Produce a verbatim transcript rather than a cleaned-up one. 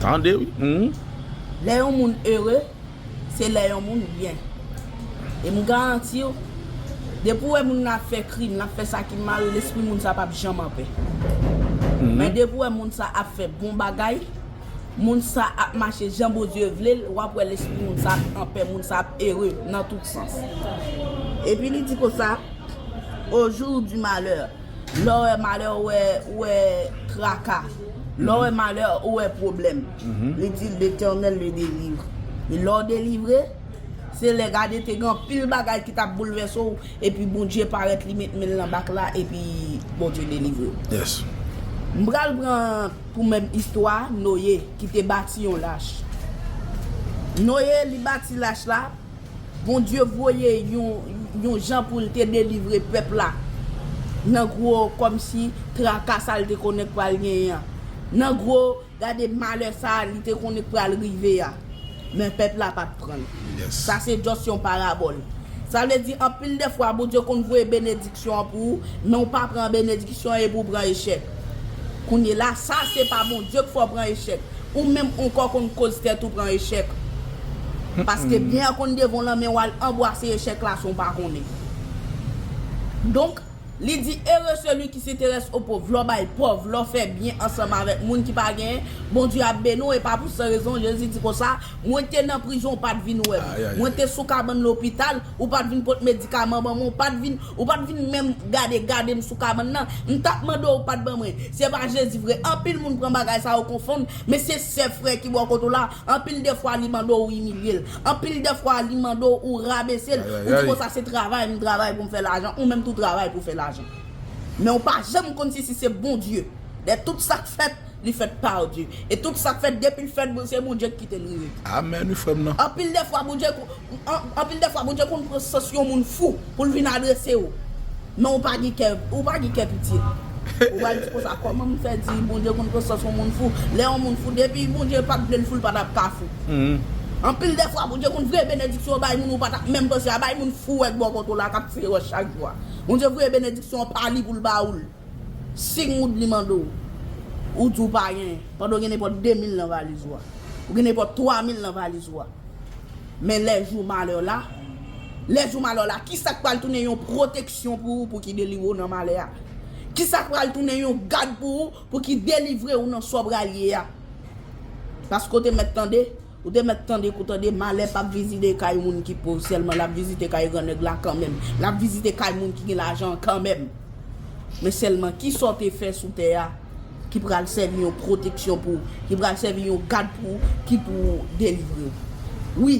Tande, wi. Mhm. Lè yon moun ere, se lè yon moun byen. E m garanti w, depi w wè moun nan ap fè krim, l ap fè sa ki mal, lespri moun sa p ap janm anpè. Men depi w wè moun sa ap fè bon bagay, moun sa ap mache jan Bondye vle l, w ap wè lespri moun sa ap anpè, moun sa ap ere nan tout sans. Epi li di konsa, au jour du malheur, lè w wè malè, ou wè, ou wè traka. Lè w wè malè, ou wè pwoblèm. Li di, Letènèl le délivre. E lè w delivre, se lè gade te gen anpil bagay ki t ap boulvèse w, epi Bondye parèt, li met men l nan bak la, epi Bondye delivre w. Yes. M pral pran pou menm istwa Noye ki te bati yon lach. Noye, li bati lach la, Bondye voye yon, yon jan pou l te delivre pèp la nan gwo, kòmsi, traka sa l te konnen k pral genyen an. Nan gwo, gade malè sa a li te konnen k pral rive a. Men pèp la pa t pran l. Yes. Sa se just yon parabòl. Sa vle di, anpil de fwa, Bondye konn voye benediksyon an pou ou, men ou pa pran benediksyon an epi ou pran echèk. Kounye la, sa se pa Bondye k fè w pran echèk. Ou menm ankò konn koz tèt ou pran echèk. Paske byen an konn devan w lan, men w al anbwase echèk la san w pa konnen. Donk, li di, Heureux celui qui s'intéresse aux pauvres. Lè w bay pòv, lè w fè byen ansanm avèk moun ki pa genyen, Bondye ap beni w, e pa pou san rezon, Jezi di konsa, mwen te nan prizon, ou pa t vin wè m. Ay, ay, ay. Mwen te sou kabann lopital, ou pa t vin pot medikaman ban mwen, ou pa t vin, ou pa t vin menm gade, gade m sou kabann nan. M t ap mande w, ou pa t ban mwen. Se pa Jezi vre. Anpil moun pran bagay sa yo konfonn, men se sè, frè ki bò kote w la, anpil de fwa li mande w, ou imilye l. Anpil de fwa li mande w, ou rabese l. Ay, ay, Ou di ay. Konsa se travay m travay pou m fè lajan, ou menm tou travay pou fè lajan. Men ou pa janm konn si, si se Bondye. Dèyè tout sa k fèt, li fèt pa Dye. E tout sa k fèt, depi l fèt, bon, se Bondye ki kite l rive. Amèn, wi, frè m nan. Anpil de fwa, Bondye, an- anpil de fwa, Bondye konn pran sans yon moun fou pou l vin adrese w. Men ou pa gen kè, ou pa gen kè pitye. Ou pa di konsa, kòman m fè di Bondye konn pran sans yon moun fou? Lè yon moun fou, depi Bondye pa t vle l fou, l pa t ap ka fou. Mhm. Anpil de fwa, Bondye konn voye benediksyon bay moun ou pa t ap menm panse a, bay moun fou wè k bò kote w la k ap tire wòch chak jou a. Bondye voye benediksyon pa li pou l ba ou l. Senk goud li mande w, ou di w pa gen, pandan w gen nenpòt de mil nan valiz ou a. Ou gen nenpòt twa mil nan valiz ou a. Men lè jou malè la, lè jou malè la, ki sa k pral tounen yon pwoteksyon pou ou, pou ki delivre w nan malè a? Ki sa k pral tounen yon gad pou ou, pou ki delivre w nan sa w pral ye a? Paske w te mèt tande, ou te mèt tande, kou tande, malè p ap vizite kay moun ki pòv sèlman, l ap vizite kay gran nèg la kanmenm. L ap vizite kay moun ki gen lajan an kanmenm. Men sèlman, ki sa w te fè sou tè a ki pral sèvi yon pwoteksyon pou ou, ki pral sèvi yon gad pou ou, ki pou delivre w? Wi,